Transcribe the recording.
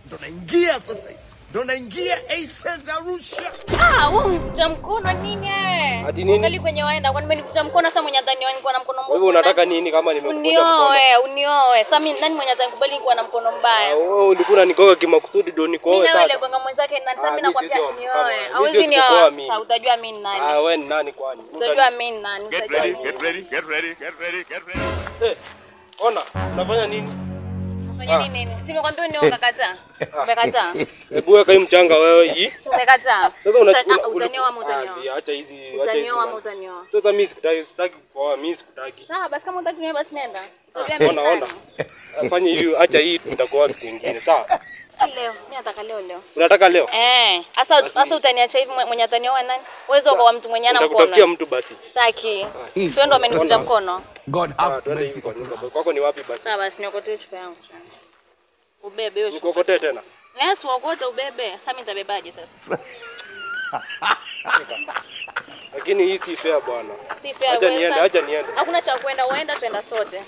Ndo naingia sasa. Ndo naingia Aces Arusha. Ah, wewe unikuta mkono nini wewe? Ati nini? Angalia kwenye waenda, kwani umenikuta mkono sasa mwenye ataniona niko na mkono mbovu. Wewe unataka nini kama nimekuvuta mkono? Unioe, unioe. Sasa mimi nani mwenye atanikubali niko na mkono mbaya? Ah, wewe ulikuwa unanigonga kimakusudi ndio nikuoe Mimi na wewe sasa. gonga mwenzake nani? Sasa Ah, mimi mimi nakwambia siwezi unioe. kama- mimi Hawezi siwezi kukuoa nioa. mimi. Sasa utajua mimi ni nani. Ah, wewe ni nani kwani? Utajua mimi ni nani. Get Utajua ready, mimi. get ready, get ready, get ready, get ready. Eh, ona, unafanya nini? Unafanya nini nini? Si nimekwambia unioe ukakataa. Umekataa? Hebu weka hii mchanga wewe hii. Si umekataa? Sasa Utanioa ama Ah, utanioa? zi, acha hizi, acha hizi. Utanioa ama bana. utanioa? Sasa mimi sikutaki, sitaki kuoa, mimi sikutaki. Sawa basi kama hutaki kunioa basi nenda. Utajua mimi ni Ona, nani. ona. Fanya hivi, acha hii tutakuoa siku nyingine, sawa? Si leo, mimi nataka leo leo. Unataka leo? Eh, sasa sasa utaniacha hivi mwenye atanioa nani? Uwezo kwa mtu mwenye ana Nitakutafutia mkono. mtu basi. Sitaki. Si wewe ndo amenikunja mkono. God Sawa, have twende mercy hivi kwa upon nyumba. us. Kwako ni wapi basi? Sawa basi niokotee chupa yangu. Ubebe hiyo chupa. Nikokotee tena. Yes, uokote ubebe. Sasa mimi nitabebaje sasa? Lakini hii si fair bwana. Si fair. Acha wewe niende, sasa. acha niende. Hakuna cha kwenda, uenda tuenda sote.